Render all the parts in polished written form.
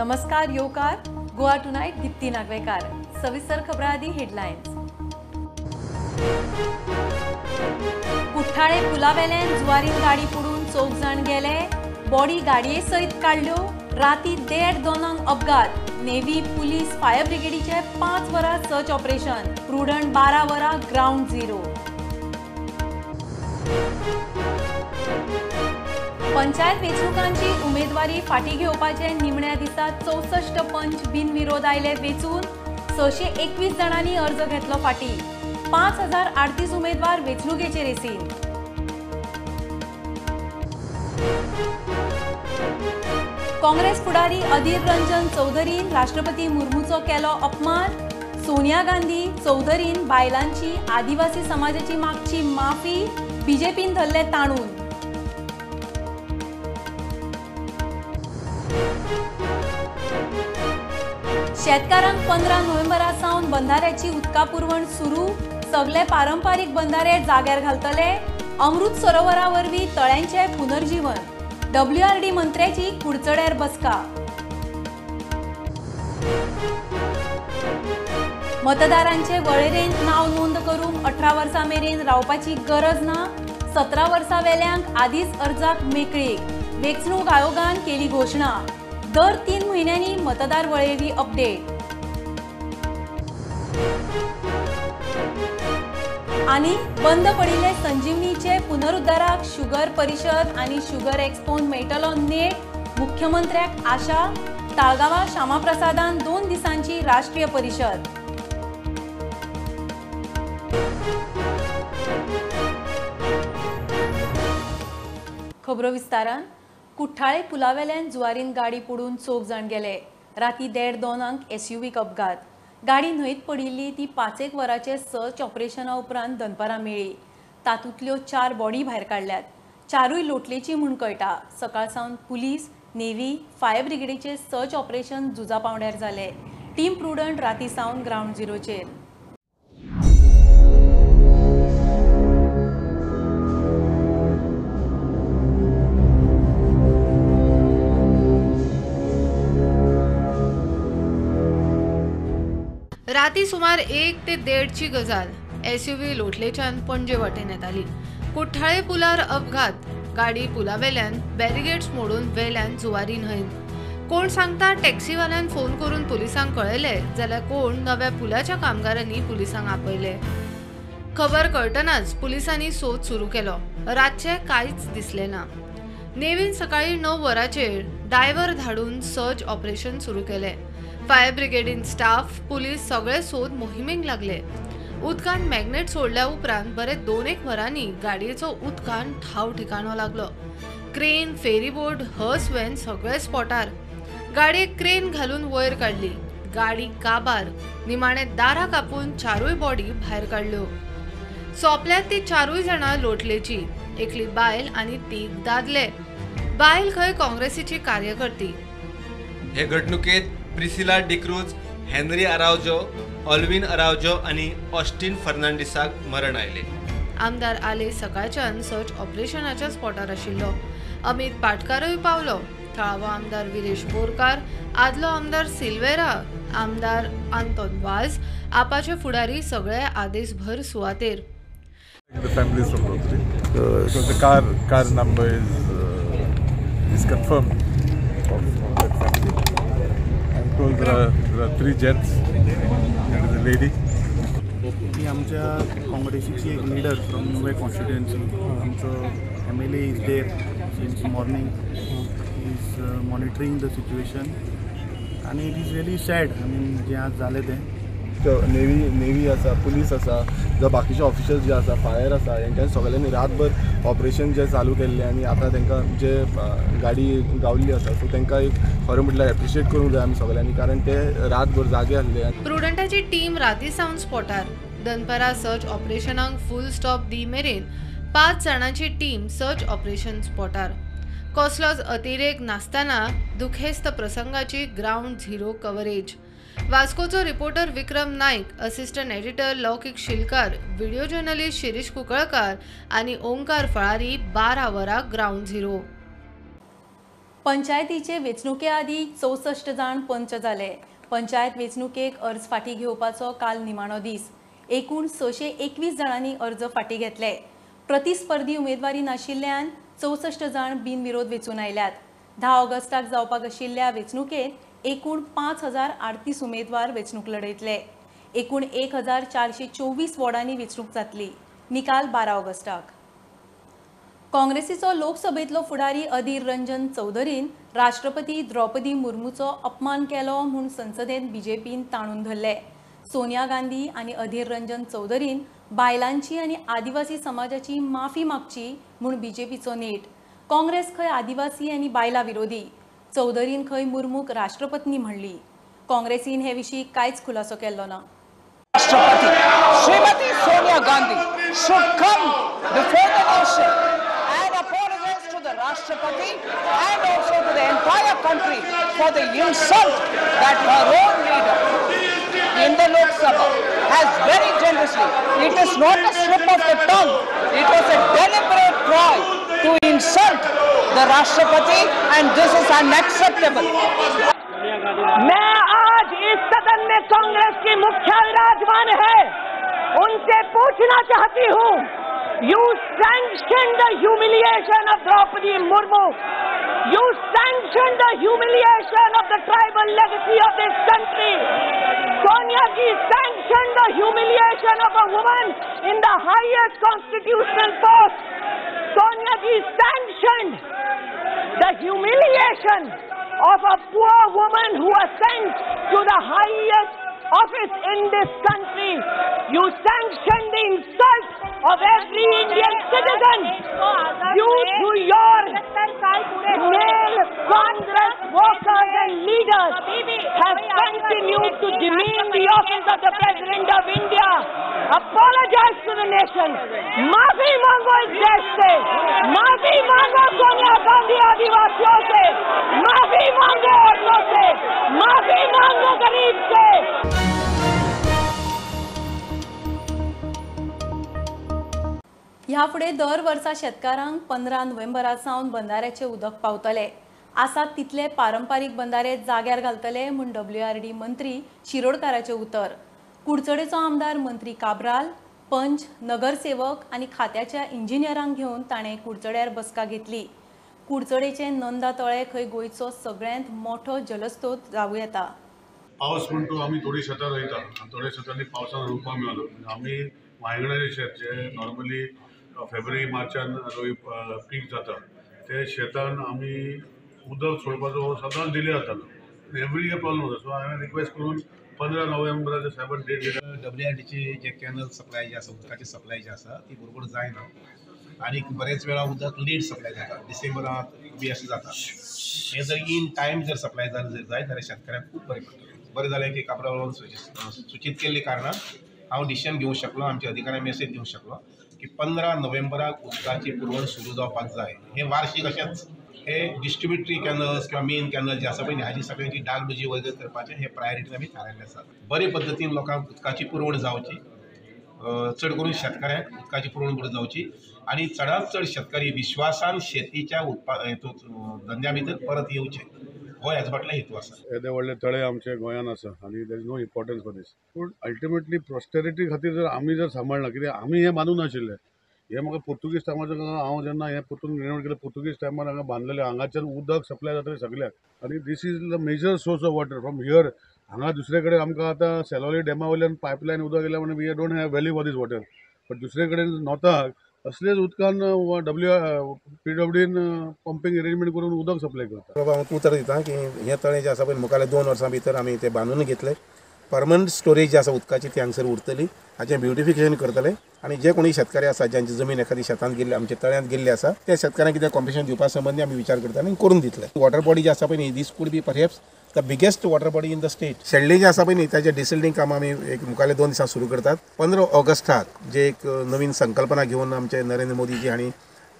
नमस्कार योकार गोवा टुनायट दीप्ती नागवेकार. सविस्तर खबरां आदी हेडलायन्स. कुठ्ठाळे पुलावेल्यान जुवारीन गाडी पडून 4 जाण गेले, बॉडी गाडये सयत काडल्यो. राती 1:30-2 अपघात. नेव्ही पुलीस फायर ब्रिगेडीचे 5 वरां सर्च ऑपरेशन. प्रुडंट 12 वरां ग्रावंड झिरो. पंचायत वेंचणुकांची उमेदवारी फाटी घेवपाचे निमण्या दिसा 64 पंच बिनविरोध आयले वेंचून. 621 जाणांनी अर्ज घेतलो फाटी. 5038 उमेदवार वेंचणुकेचे रेसीन. काँग्रेस फुडारी अधीर रंजन चौधरीन राष्ट्रपती मुर्मूचो केलो अपमान. सोनिया गांधी चौधरीन बायलांची आदिवासी समाजाची मागची माफी. बीजेपीन धरले ताणून. शेतकारांक 15 नोव्हेंबरा सावन बंधाऱ्याची उदका पुरवण सुरू. सगळे पारंपारीक बंधारे जाग्यार घालतले. अमृत सरोवरा वरवीं तळ्यांचे पुनर्जीवन. डब्ल्यूआरडी मंत्र्याची कुडचड्यार बसका. मतदारांचे वळेरेंत नांव नोंद करूंक 18 वर्सां मेरेन रावपाची गरज ना. 17 वर्सां वेल्यांक आदींच अर्जाक मेकळीक. वेंचणूक आयोगान केली घोशणा. दर 3 म्हयन्यांनी मतदार वळेरी अपडेट. आनी बंद पडिल्ले संजीवनीचे पुनरुद्धाराक शुगर परिशद आनी शुगर एक्सपोन मेळटलो नेट. मुख्यमंत्र्याक आशा. ताळगांवां श्यामाप्रसादान 2 दिसांची राष्ट्रीय परिशद. खबरो विस्तारान. कुठ्ठाळे पुलावेल्यान जुवारीन गाडी पडून 4 जाण गेले. राती 1:30-2 एसयूव्हीक अपघात. गाडी न्हंयत पडिल्ली ती 5-1 वरांचे सर्च ऑपरेशना उपरांत दनपारां मेळ्ळी. तातूंतल्यो 4 बॉडी भायर काडल्यात. 4ूय लोटलेची म्हूण कळटा. सकाळ सावन पुलीस, नेव्ही, फायर ब्रिगेडीचे सर्च ऑपरेशन झुजा पांवड्यार जाले. टीम प्रुडंट राती सावन ग्रावंड झिरोचेर. राती सुमार 1 ते 1:30ची गजाल. एसयूव्ही लोटलेच्यान पणजे वाटेन येताली. कुठ्ठाळे पुलार अपघात. गाडी पुलावेल्यान बॅरिगेट्स मोडून वेल्यान जुवारी न्हंयन. कोण सांगता टॅक्सीवाल्यान फोन करून पुलिसांक कळयले, जाल्यार कोण नव्या पुलाच्या कामगारांनी पुलिसांक आपयले. खबर कळटनाच पुलिसांनी सोद सुरू केलो. रातचे कांयच दिसलें ना. नेव्हीन सकाळी 9 वरांचेर डायव्हर धाडून सर्च ऑपरेशन सुरू केलें. फायर ब्रिगेडीन स्टाफ, पुलीस सगळे सोद मोहिमेक लागले. उदकान मॅग्नेट सोडल्या उपरांत बरे 2-1 वरांनी गाडयेचो उदकान ठाव ठिकाणो लागलो. क्रेन, फेरीबोट, हर्स व्हॅन सगळे स्पॉटार. गाडयेक क्रेन घालून वयर काडली. गाडी काबार. निमाणे दारां कापून 4ूय बॉडी भायर काडल्यो. सोंपल्यात ती 4ूय जाणां लोटलेची. एकली बायल आनी 3 दादले. बायल खंय काँग्रेसीची कार्यकर्ती. हे घडणुकेत प्रिसिला डिक्रूज, हेनरी अरावजो, ऑल्विन अरावजो आनी ऑस्टिन फर्नांडीसाक मरण आयले. आमदार आले सकाळच्यान सर्च ऑपरेशनाच्या स्पॉटार आशिल्लो. अमित पाटकारूय पावलो. थळावो आमदार विरेश बोरकार, आदलो आमदार सिल्वेरा, आमदार आंतोन वाज, आपाचे फुडारी सगळे आदेसभर सुवातेर. The family is from Rotary. Because the car number is confirmed of that family. I'm told there are 3 gents and a lady. ही आमच्या काँग्रेसीची एक लिडर फ्रॉम नुवे कॉन्स्टिट्युएन्सी. आमचो MLA is there since morning, is monitoring the situation आनी it is really sad. I mean जें आज जालें तें. Navy आसा, police आसा, जावं बाकीचे ऑफिशल्स जे आसा, फायर आसा, हेंच्यांनी सगळ्यांनी रातभर ऑपरेशन जे चालू केल्लें आनी आतां तांकां जे गाडी गावल्ली आसा, सो तांकां एक खरें म्हटल्यार एप्रिशिएट करूंक जाय आमी सगळ्यांनी, कारण ते रातभर जागे आसले. प्रुडंटाची टीम राती सावन स्पॉटार. दनपारां सर्च ऑपरेशनाक फूल स्टॉप दी मेरेन 5 जाणांची टीम सर्च ऑपरेशन स्पॉटार. कसलोच अतिरेक नासतना दुखेस्त प्रसंगाची ग्रावंड झिरो कव्हरेज. वास्कोचो reporter Vikram Naik, assistant editor Laukik Shilkar, video journalist Shirish Kunkalkar आनी ओंकार फळारी 12 वरां ग्रावंड झिरो. पंचायतीचे वेंचणुके आदीं 64 जाण पंच जाले. पंचायत वेंचणुकेक अर्ज फाटीं घेवपाचो काल निमाणो दीस. एकूण 621 जाणांनी अर्ज फाटीं घेतले. प्रतिस्पर्धी उमेदवारी नाशिल्ल्यान 64 जाण बिनविरोध वेंचून आयल्यात. 10 ऑगस्टाक जावपाक आशिल्ल्या वेंचणुकेंत एकूण 5038 उमेदवार वेंचणूक लढयतले. एकूण 1424 वॉर्डांनी वेंचणूक जातली. निकाल 12 ऑगस्टाक. काँग्रेसीचो लोकसभेतलो फुडारी अधीर रंजन चौधरीन राष्ट्रपती द्रौपदी मुर्मूचो अपमान केलो म्हूण संसदेत बीजेपीन ताणून धरले. सोनिया गांधी आनी अधीर रंजन चौधरीन बायलांची आनी आदिवासी समाजाची माफी मागची म्हूण बीजेपीचो नेट. काँग्रेस खंय आदिवासी आनी बायलां विरोधी, चौधरीन खंय मुर्मूक राष्ट्रपत्नी म्हणली. काँग्रेसीन हे विशीं कांयच खुलासो केल्लो ना. राष्ट्रपती Shrimati Sonia Gandhi should come before the nation and apologize to the Rashtrapati and also to the entire country for the insult that her own leader in the Lok Sabha has very generously. It is not a slip of the tongue. It was a deliberate ploy to insult the Rashtrapati, and this is unacceptable. मैं आज इस सदन में कांग्रेस की मुखिया विराजमान है, उनसे पूछना चाहती हूँ, you sanctioned the humiliation of Draupadi Murmu, you sanctioned the humiliation of the tribal legacy of this country. Sonia ji sanctioned the humiliation of a woman in the highest constitutional post. Sonia ji sanctioned the humiliation of a poor woman who was sent to the highest office in this country. You sanctioned the insult of every Indian citizen due to your male Congress workers and leaders have continued to demean the office of the President of India. Apologize to the nation. माफी मांगो इस देश से, माफी मांगो सोनिया गांधी आदिवासियों से, माफी मांगो औरतों से, माफी मांगो गरीब से. ह्या फुडें दर वर्सा शेतकारांक 15 नोव्हेंबरा सावन बंधाऱ्याचें उदक पावतले. आसात तितले पारंपारीक बंधारे जाग्यार घालतले म्हूण WRD मंत्री शिरोडकाराचें उतर. कुडचडेचो आमदार मंत्री काब्राल, पंच, नगरसेवक आनी खात्याच्या इंजिनियरांक घेवन ताणें कुडचड्यार बसका घेतली. कुडचडेचें नंदा तळें खंय गोंयचो सगळ्यांत मोठो जलस्रोत जावं येता. पावस म्हण तो आमी थोडी शेतां रोयता आनी थोड्या शेतांनी पावसान रोवपाक मेळना. आमी वांयगणाचें शेत जें नॉर्मली फेब्रुवारी मार्चान रोय पीक जाता ते शेतान आमी उदक सोडपाचो सदांच डिले जातालो. एवरी इयर प्रॉब्लम जाता. सो हांवें रिक्वेस्ट करून 15 नोव्हेंबराचे साहेबान डेट दिला. WRDचे जे कॅनल सप्लाय जे आसा, उदकाची सप्लाय जी आसा ती बरोबर जायना आनी बरेच वेळा उदक लेट सप्लाय जाता. डिसेंबरांत बी अशें जाता. हें जर इन टायम जर सप्लाय जालें जर जायत जाल्यार शेतकऱ्यांक खूब बरें पडटलें. बरें जालें की काब्राल सुचीत केल्ले कारणान हांव डिसिजन घेवंक शकलो, आमच्या अधिकाऱ्यांक मेसेज दिवंक शकलो की 15 नोव्हेंबराक उदकाची पुरवण सुरू जावपाक जाय. हें वार्षीक अशेंच हे डिस्ट्रिब्युटरी कॅनल्स किंवा मेन कॅनल जे आसा पळय हाजी सगळ्यांची डागडुजी वगैरे करपाचें हे प्रायोरिटीन आमी थारायल्लें आसा. बरे पद्दतीन लोकांक उदकाची पुरवण जावची, चड करून शेतकऱ्यांक उदकाची पुरवण बरी जावची आनी चडांत चड शेतकरी विश्वासान शेतीच्या धंद्या भितर परत येवचे, हो ह्याच फाटलो हेतू आसा. येदे व्हडले तळे आमच्या गोंयांत आसा आनी there is no importance for this. पूण अल्टिमेटली प्रॉस्पेरिटी खातीर जर आमी जर सांबाळना, कित्याक आमी हें मानूं नाशिल्लें. हें म्हाका पुर्तुगीज टायमार हांव जेन्ना हें परतून रिनोवेट केलें, पुर्तुगीज टायमार हांगा बांदलेलें, हांगाच्यान उदक सप्लाय जातालें सगळ्याक आनी this is the major source of water from here. हांगा दुसरे कडेन आमकां आतां सेलोली डॅमा वयल्यान पायपलायन उदक येयल्या म्हणून we don't have value for this water. But दुसरे कडेन नॉर्थाक असलेच उदकान PWDन पंपींग अरेंजमेंट करून उदक सप्लाय करता. बाबा हांव उतर दिता की हें तळें जें आसा पळय मुखाल्ल्या 2 वर्सां भितर आमी तें बांदून घेतलें. परमनंट स्टोरेज जी आसा उदकाची ती हांगसर उरतली. हाचें ब्युटिफिकेशन करतले आनी जे कोणी शेतकारी आसा ज्यांची जमीन एखादी शेतांत गेल्ली, आमच्या तळ्यांत गेल्ली आसा, त्या शेतकऱ्यांक कितें कॉम्पिटिशन दिवपा संबंदी आमी विचार करता आनी करून दितले. वॉटर बॉडी जी आसा पळय न्ही, this could be perhaps the biggest water body in the state. Shedlem जें आसा पळय न्ही ताचें डिसिल्टींग काम आमी एक मुखाल्ल्या 2 दिसां सुरू करतात. 15 ऑगस्टाक जे एक नवीन संकल्पना घेवन आमचे नरेंद्र मोदीजी हांणी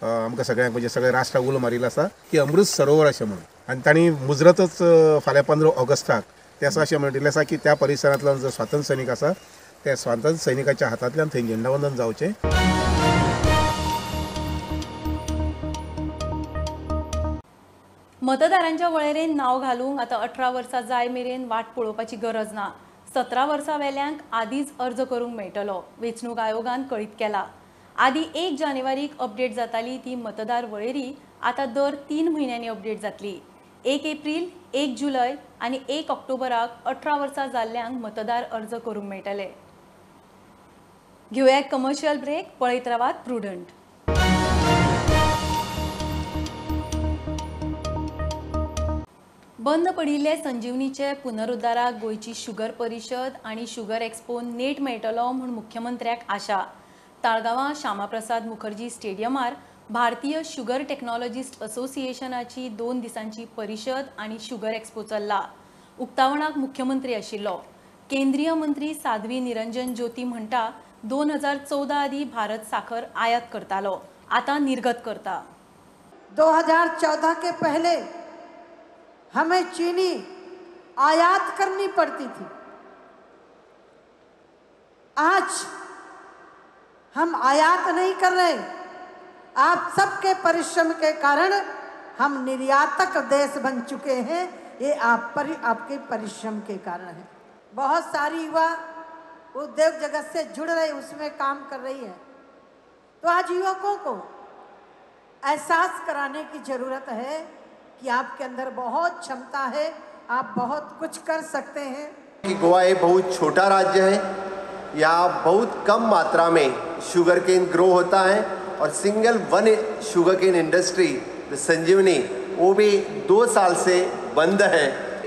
आमकां सगळ्यांक म्हणजे सगळ्या राष्ट्राक उलो मारिल्लो आसा की अमृत सरोवर अशें म्हणून, आनी तांणी मुजरतच फाल्यां 15 ऑगस्टाक ते आसा अशें म्हणिल्लें आसा की त्या परिसरांतल्यान जो स्वातंत्र्य सैनीक आसा त्या स्वातंत्र्य सैनिकाच्या हातांतल्यान थंय झेंडावंदन जावचें. मतदारांच्या वळेरेन नांव घालूंक आतां 18 वर्सां जाय मेरेन वाट पळोवपाची गरज ना. 17 वर्सां वेल्यांक आदींच अर्ज करूंक मेळटलो, वेंचणूक आयोगान कळीत केला. आदीं 1 जानेवारीक अपडेट जाताली ती मतदार वळेरी आतां दर 3 म्हयन्यांनी अपडेट जातली. 1 एप्रील, 1 जुलय आनी 1 ऑक्टोबराक 18 वर्सां जाल्ल्यांक मतदार अर्ज करूंक मेळटले. घेवया कमर्शियल ब्रेक, पळयत रावात प्रुडंट. बंद पडिल्ले संजीवनीचे पुनरुद्धाराक गोंयची शुगर परिशद आनी शुगर एक्सपो नेट मेळटलो म्हूण मुख्यमंत्र्याक आशा. ताळगांवां श्यामाप्रसाद मुखर्जी स्टेडियमार भारतीय शुगर टेक्नॉलॉजिस्ट असोसिएशनाची 2 दिसांची परिशद आनी शुगर एक्सपो चल्ला. उक्तावणाक मुख्यमंत्री आशिल्लो. केंद्रीय मंत्री साध्वी निरंजन ज्योती म्हणटा 2014 आदी भारत साखर आयात करतालो, आतां निर्गत करता. 2014 के पहले हमें चीनी आयात करनी पड़ती थी, आज हम आयात नहीं कर रहे। आप सबके परिश्रम के कारण हम निर्यातक देश बन चुके हैं, ये आपके परिश्रम के कारण है। बहुत सारी युवा उद्योग जगत से जुड़ रहे, उसमें काम कर रही है। तो आज युवकों को एहसास कराने की ज़रूरत है कि आपके अंदर बहुत क्षमता है, आप बहुत कुछ कर सकते हैं। कि गोवा एक बहुत छोटा राज्य है, यहाँ बहुत कम मात्रा में शुगर केन ग्रो होता है और single one sugar cane industry Sanjeevani वो भी 2 साल से बंद है।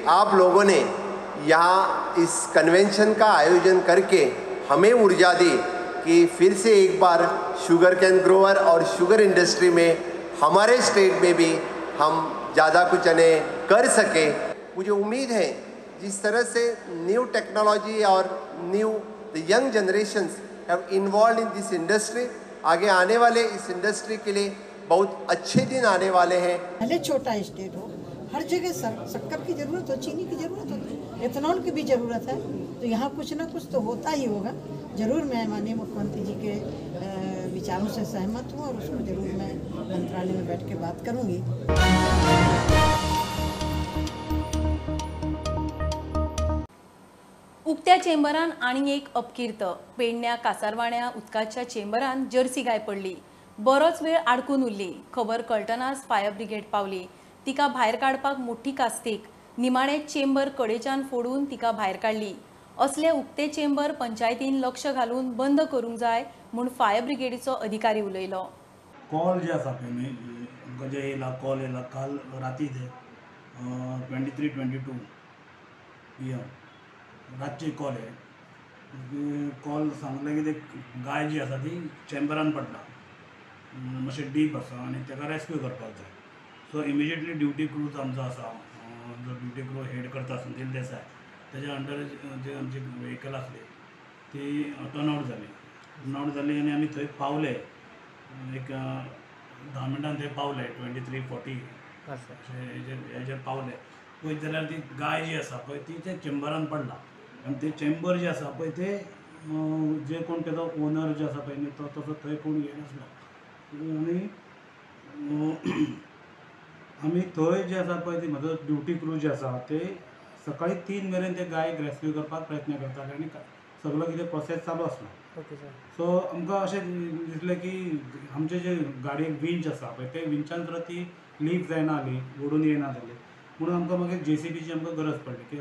आप लोगों ने यहाँ इस कन्वेंशन का आयोजन करके हमें ऊर्जा दी कि फिर से एक बार शुगर केन ग्रोअर और शुगर इंडस्ट्री में हमारे स्टेट में भी हम ज़्यादा कुछ कर सके। मुझे उम्मीद है जिस तरह से न्यू टेक्नोलॉजी और new the young generations have involve in this industry, आगे आने वाले इस इंडस्ट्री के लिए बहुत अच्छे दिन आने वाले हैं। भले छोटा स्टेट हो, हर जगह शक्कर की ज़रूरत हो, चीनी की ज़रूरत होती है, एथेनॉल की भी ज़रूरत है, तो यहाँ कुछ ना कुछ तो होता ही होगा। ज़रूर मैं माननीय मुख्यमंत्री जी के विचारों से सहमत हूँ और उसको ज़रूर मैं मंत्रालय में बैठ के बात करूँगी। उक्त्या चेंबरान आनी एक अपकीर्त. पेडण्या कासारवाण्या उदकाच्या चेंबरान जर्सी गाय पडली, बरोच वेळ आडकून उरली. खबर कळटनाच फायर ब्रिगेड पावली. तिका भायर काडपाक मोठी कास्तीक. निमाणे चेंबर कडेच्यान फोडून तिका भायर काडली. असले उक्ते चेंबर पंचायतीन लक्ष घालून बंद करूंक जाय म्हूण फायर ब्रिगेडीचो अधिकारी उलयलो. कॉल जे आसा पळय न्ही, आमकां जे येयला कॉल येयला काल राती ते 23:22 PM रातचे कॉल हे कॉल सांगलें की ते गाय जी आसा ती चेंबरान पडला, मातशें डीप आसा आनी ताका रेस्क्यू करपाक जाय. सो इमिजिएटली ड्युटी क्रूज आमचो आसा, जो ड्युटी क्रू हेड करता सुनील देसाय, तेज्या अंडर जे आमची व्हेकल आसली ती टर्न आवट जाली. टर्न आवट जाली आनी आमी थंय पावले, एक 10 मिनटान थंय पावले, 23:40 अशें हेजेर पावले. पळयत जाल्यार ती गाय जी आसा पळय ती त्या चेंबरान पडला आनी ते चेंबर जे आसा पळय ते जे कोण तेजो ओनर जे आसा पळय न्ही तो तसो थंय कोण येनासलो आनी आमी थंय जे आसा पळय ती म्हजो ड्युटी क्रू जे आसा ते सकाळी 3 मेरेन ते गायक रेस्क्यू करपाक प्रयत्न करताले आनी सगळो कितें प्रोसेस चालू आसलो. सो आमकां अशें दिसलें की आमचे जे गाडयेक विंच आसा पळय ते विंचान सुद्दां ती लीक जायना जाली, ओडून येयना जाली, म्हणून आमकां मागीर JCBची आमकां गरज पडली. की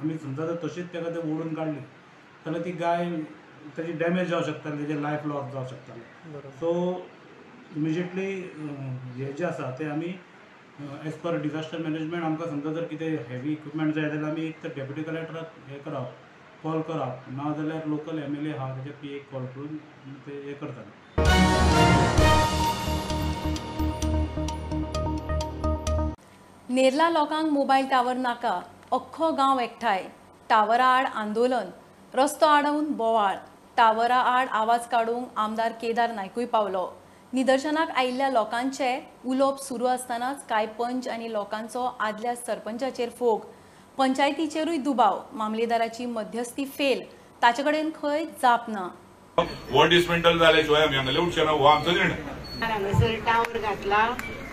आमी समजा जर तशीच ताका ते ओडून काडली जाल्यार ती गाय ताजी डॅमेज जावं शकताली, तेजें लायफ लॉस जावं शकतालें. सो इमिजिएटली हे जे आसा ते आमी एज पर डिजास्टर मॅनेजमेंट आमकां समजा जर कितें हेवी इक्विपमेंट जाय जाल्यार आमी एक तर डेप्युटी कलेक्टराक हें करप, कॉल करप, ना जाल्यार लोकल MLA आहा तेच्या PA call करून ते हें करताले. नेरला लोकांक मोबायल टावर नाका, अख्खो गांव एकठांय, टावरा आड आंदोलन, रस्तो आडोवन बोवाळ. टावरा आड आवाज काडूंक आमदार केदार नायकूय पावलो. निदर्शनाक आयिल्ल्या लोकांचे उलोवप सुरू आसतनाच कांय पंच आनी लोकांचो आदल्या सरपंचाचेर फोग, पंचायतीचेरूय दुबाव. मामलेदाराची मध्यस्थी फेल, ताचे कडेन खंय जाप ना. हो डिसमेंटल जाले शिवाय आमी हांगा उठचे ना, हो आमचो निर्णय. हांगासर टावर घातला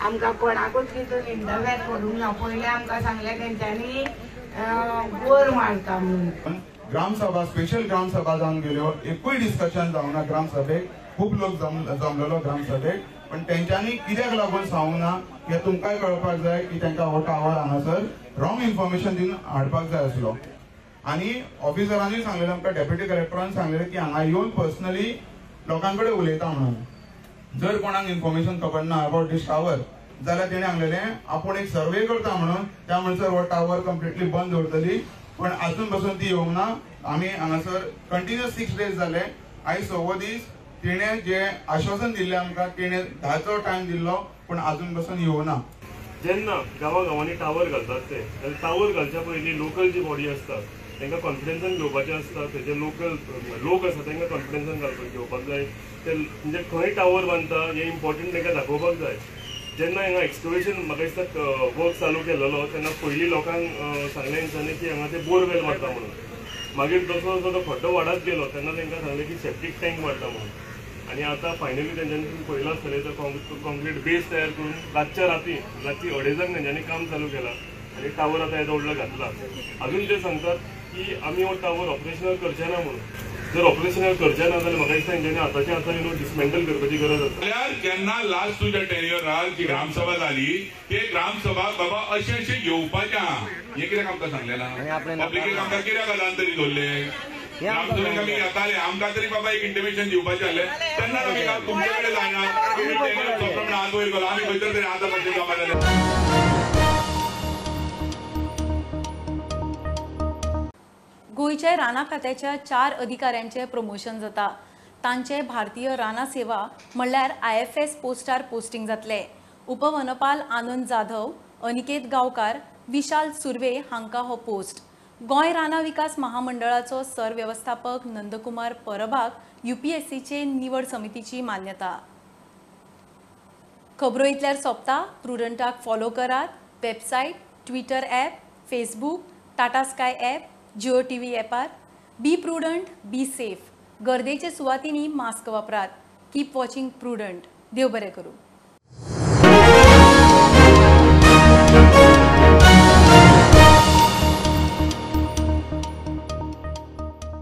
आमकां कोणाकूच तितून इंटरफेर करूंक ना. पयलें आमकां सांगलें तेंच्यांनी बोर मारता म्हणून. ग्रामसभा, स्पेशल ग्रामसभा जावन गेल्यो, एकूय डिस्कशन जावना ग्रामसभेक. खूब लोक जमलेलो ग्रामसभेक, पण तेंच्यांनी कित्याक लागून सांगूंक ना हें तुमकांय कळपाक जाय की तांकां हो टावर हांगासर रॉंग इन्फॉर्मेशन दिवन हाडपाक जाय आसलो. आनी ऑफिसरांनी सांगलेलें आमकां, डेप्युटी कलेक्टरान सांगलेलें की हांगा येवन पर्सनली लोकां कडेन उलयता म्हणून. जर कोणाक इन्फॉर्मेशन खबर ना अबाउट दीस टावर जाल्यार तेणें सांगलेलें आपूण एक सर्वे करता म्हणून, त्या म्हणसर हो टावर कंप्लिटली बंद दवरतली. पण आजून पासून ती येवंक ना. आमी हांगासर कंटिन्युअस 6 डेज जाले, आयज 6वो दीस. तिणें जे आश्वासन दिल्लें आमकां, तिणें 10चो टायम दिल्लो, पूण आजून पासून येवना. जेन्ना गांवा गांवांनी टावर घालतात ते टावर घालच्या पयलीं लोकल जी बॉडी आसता तांकां कॉन्फिडन्सान घेवपाचें आसता. ते जे लोकल लोक आसा तांकां कॉन्फिडन्सान घेवपाक जाय. ते म्हणजे खंय टावर बांदता हें इम्पॉर्टंट तांकां दाखोवपाक जाय. जेन्ना हांगा एक्सकवेशन म्हाका दिसता वर्क चालू केलेलो तेन्ना पयलीं लोकांक सांगलें तेंच्यांनी की हांगा ते बोरवेल मारता म्हणून. मागीर जसो जसो तो खड्डो वाडत गेलो तेन्ना तांकां सांगलें की सेप्टीक टँक मारता म्हणून. आनी आतां फायनली तेंच्यांनी तुमी पळयलां आसतलें तर कॉन्क्रीट बेस तयार करून रातच्या राती राती 2:30 तेंच्यांनी काम चालू केलां आनी टावर आतां येदो व्हडलो घातला. अजून ते सांगतात की आमी हो टावर ऑपरेशनल करचे ना म्हणून. जर ऑपरेशनल करचे ना जाल्यार म्हाका दिसता तेंच्यांनी आतांच्या आतां न्हू डिसमेंटल करपाची गरज आसा. जाल्यार जेन्ना लास्ट तुज्या टेन्युअरार जी ग्रामसभा जाली ते ग्रामसभा बाबा अशें अशें घेवपाचें आहा हें कित्याक आमकां सांगलें ना? पब्लिकेक आमकां कित्याक आदान तरी दवरलें? ग्रामसभेक आमी येताले, आमकां तरी बाबा एक इंटिमेशन दिवपाचें आसलें तेन्ना आमी तुमचे कडेन जायना. तुमी टेन्युअर सोंपलो म्हणून हात वयर गेलो, आमी खंयसर तरी आतां कशें जमा जालें. गोंयच्या रानां खात्याच्या 4 अधिकाऱ्यांचें प्रमोशन जाता. तांचे भारतीय रानां सेवा म्हणल्यार IFS पोस्टार पोस्टिंग जातले. उपवनपाल आनंद जाधव, अनिकेत गांवकार, विशाल सुर्वे हांकां हो पोस्ट. गोंय रानां विकास महामंडळाचो सरवेवस्थापक नंदकुमार परबाक UPSCचे निवड समितीची मान्यता. खबरो इतल्यार सोंपता. प्रुडंटाक फॉलो करात. Website, Twitter app, Facebook, Tata Sky app, Jio TV ॲपार. Be prudent, be safe. गर्देचे सुवातींनी मास्क वापरात. Keep watching Prudent. देव बरें करूं.